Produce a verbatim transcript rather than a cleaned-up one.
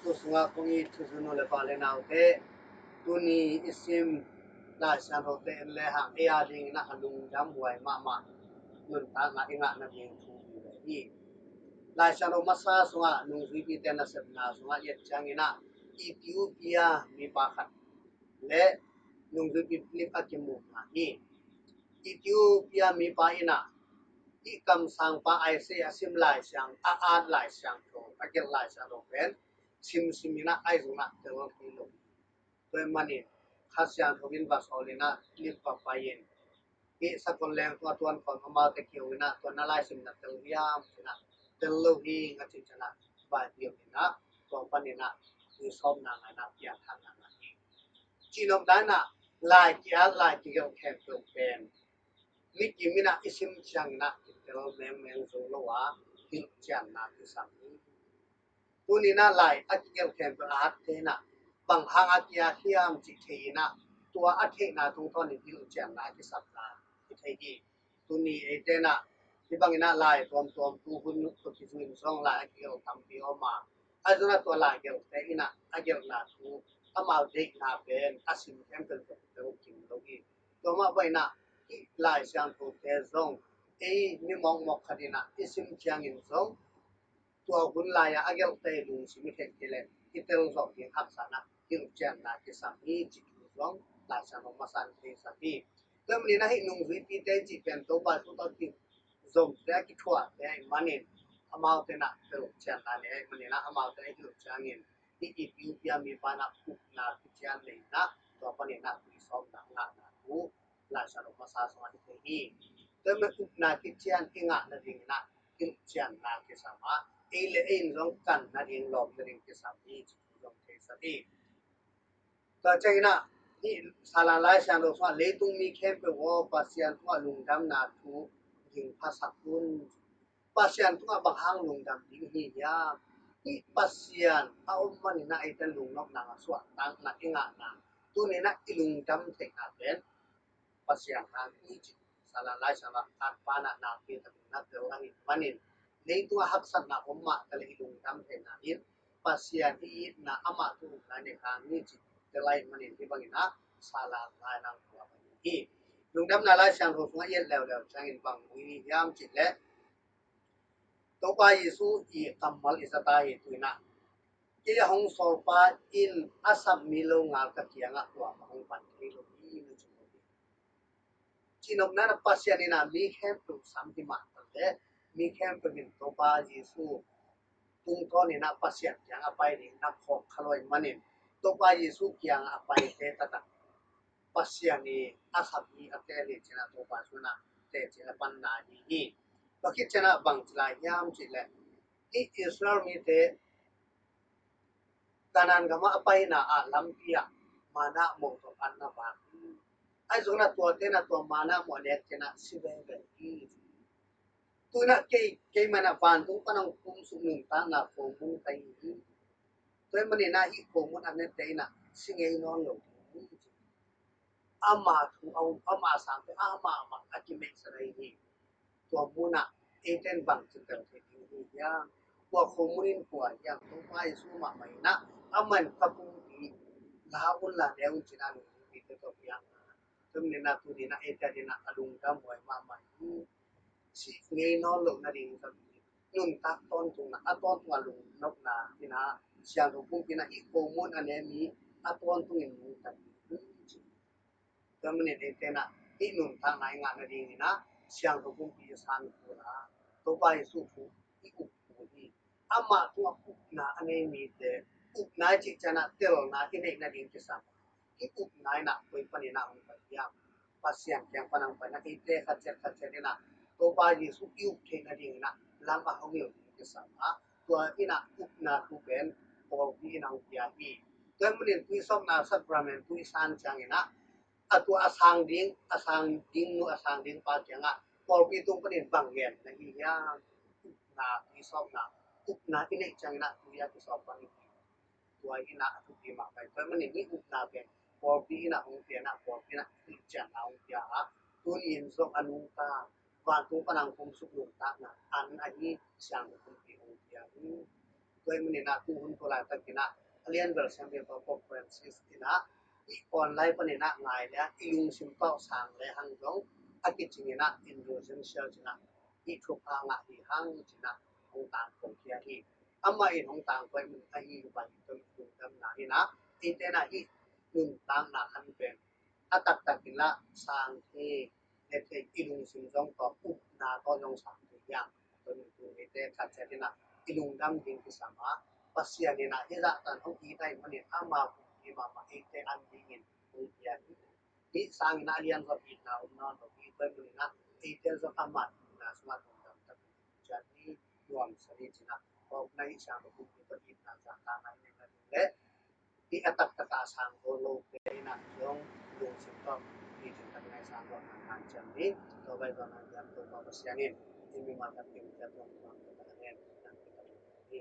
Tu sungah kong it thuzu nu le pa le naute, tuni i sim Lai Siangthote en le hang ei a dingin ah a lungdam huai mahmah nuntakna i ngah nading thu hi ve hi. Lai Siangtho masa sungah nungzuipite nasepna sungah i et ciangin ah Ethiopia mipa khat le nungzuipi Philip a kimu hi. Ethiopia mipa in ah i kamsangpa Isaiah a sim Lai Siang, a at Lai Siangtho, a gelh Lai Siangtho pen simsim in ah ahi zongin ah tel thei lo. Tua ahih manin Kha Siangtho in va sawl in ah Philip va pai in, hih sakol leng tungah tuan khawm amaute kiho in ah tua na laisim na tel hiam ci-in ah tel lo hi ing a cih ciangin ah va hilh in ah tua panin ah tui sawpna ngah in ah piangthakna ngah hi. Cihnopna in ah lai ki-at lai kigelh khempeuh pen mi kim in ah i sim ciangin ah kitel mengmeng zo lo a hilhcianna kisam hi. Tuni in ah lai a kigelh khempeuh a atte in ah bang hang a ki-at hiam cih thei in ah tua a theihna tungtawnin hilhcianna a kisapna kithei hi. Tuni eite in ah hih bangin ah lai tuamtuam tu hun tawh kizui in zong lai a kigelh tampi om a, ahi zongin ah tua lai gelhte in ah a gelhna thu amau deihna pen a sim khempeuh tawh kitel kim lo hi. Tua mah bangin ah hih Lai Siangthote zong ei mi mawkmawk khat in ah i sim ciangin zong tua hun lai-a a gelhte lungsim i theih kei leh i tel zawh ding haksa in ah hilhcianna kisam hi cih thu zong Lai Siangtho masa in theisak hi. Tua ahih manin ah hih nungzuipite cih pen Topa Jesu tawh kizomte a kithuahte ahih manin amaute in ah hilhcianna nei ahih manin ah amaute in ah hilh ciangin hih Ethiopia mipa in ah upna kician nei in ah tua panin ah tui sawpna ngahna thu Lai Siangtho masa sungah i thei hi. Tua ahih manin upna kician i ngah nadingin ah hilhcianna kisam a, ei le ei in zong kan nading, lawm nading kisam hi cih thu zong theisak hi. Tua ciangin ah hih Salan Lai Siangtho sungah leitung mi khempeuh aw, Pasian tungah lungdamna thu ging phasak un. Pasian tungah bang hang lungdam ding i hi hiam? Hih Pasian a om manin ah eite in lungnopna, suahtakna i ngahna, tuni in ah i lungdam theihna pen Pasian hang hi cih Salan Lai Siangtho ah at pa in ah nakpi takin na tel ahih manin, leitungah haksatna om mah ta leh i lungdam theihna in Pasian i itna, amah thu upna i neih hang hi cih tel ahih manin hih bangin ah Salan Lai in ah tua bang hi. Lungdamna Lai Siangtho sungah i et leuleu ciangin bang mu i hi hiam cih leh Topa Jesu i kammal i za ta hi. Tu in ah kei a hong sawlpa in a sap mi longal ka kiangah tua bang hong pan thei lo hi, na ci hi. Cihnopna in ah Pasian in ah mi khempeuh sam hi mah ta leh mi khempeuh in Topa Jesu tungtawn in ah Pasian kiangah pai ding na khawk kha lo ahih manin Topa Jesu kiangah a paite taktak Pasian i a sap mi a teel hi ci-in ah Topa Jesu in ah teci a panna ahi hi. Tua khit ciangin ah bang ci lai hiam cih leh hih Israel mite Kanaan gamah a paina ah lampi ah manna mawh tawh an na vak hi. Ahi zongin ah tuate in ah tua manna mawh a nek ciangin ah si veve hi. Tu in ah kei, keimah in ah vantung pan hong kumsuk nuntakna khomun ka hi hi. Tua ahih manin ah hih khomun a nete in ah si ngei nawn lo ding hi. Ama thu a um, ama sangte amah mah a kimeihsa na hi hi. Tua munah eite in bangci tel thei ding hi hiam? Tua khomun in kua hiam? Topa Jesu mahmah in ah, amah in ka pumpi la un la ne un ci-in ah nungzuipite tawh piang. Tua manin ah tuni in ah eite adingin ah a lungdam huai mahmah hi. Si ngei nawn loh nading, nuntak tawntungna, a tawntungah lungnopna in ah siangtho pumpi in ah hih khomun a ne mi a tawntungin nungta ding hi. Tua manin eite in ah hih nuntakna i ngah nadingin ah siangtho pumpi i san kul a, Topa Jesu thu i up kul hi. Amah tungah upna a nei mite, upna i cih ciangin ah telna i neih nading kisam. Hih upna in ah koi panin ah hong pai hiam? Pasian kiang pan hong pai in ah eite khat ciat khat ciat in ah Topa Jesu i up theih nadingin ah lam a hong hilh ding kisam a, tua in ah upna thu pen pawlpi in ah hong pia hi. Tua ahih manin tui sawpna sacrament thu i san ciangin ah a tua a sang ding, a sang ding nu, a sang ding pa kiangah pawlpi tung panin bang gen na hi hiam? Upna, tui sawpna, upna i neih ciangin ah tui a kisawp bang hi. Tua in ah a thupi mahmah hi. Tua ahih manin hih upna pen pawlpi in ah hong pia in ah pawlpi in ah hilhcianna hong pia a, tuni in zong a nungta vantung pan hong kumsuk nuntakna an ahi siangtho pumpi hong pia hi. Tua ahih manin ah tu hun tu laitak in ah a lian bel siampi pa Pope Francis in ah i online panin ah ngai le i lungsim tawh sang le hang zong a kicing in ah indulgential ci-in ah i thupha ngah hi hang ci-in ah hong tangko khia hi. Amah in hong tangko ahih manin ahi leh i lungdamna in ah eite in ah i nuntakna khan pen a taktak in lah sang hi. Leh thei i lungsim zong tawh upna tawh zong sang hi hang. Tua ahih manin tu eite khat ciat in ah i lungdam ding kisam a, Pasian in ah hih zah tan hong it ahih manin ama buk hi mahmah eite an dingin hong pia hi. Hih sangin ah a lian zong itna om nawn lo hi. Tua ahih manin ah eite zong ama itna sungah lungdam takin ciat hi. Nuamsa hi ci-in ah, tua ahih manin i Siangtho Pumpi tawh itna zahtakna i neih nading leh i a taktak a sang zo lote in ah zong lungsim tawh i cin tak ngai sang zo na kan ciam hi. Tua bai zo na diam Topa Pasian in i mimal khat kim ciat zong tuang taktak a hen nang kitak hi.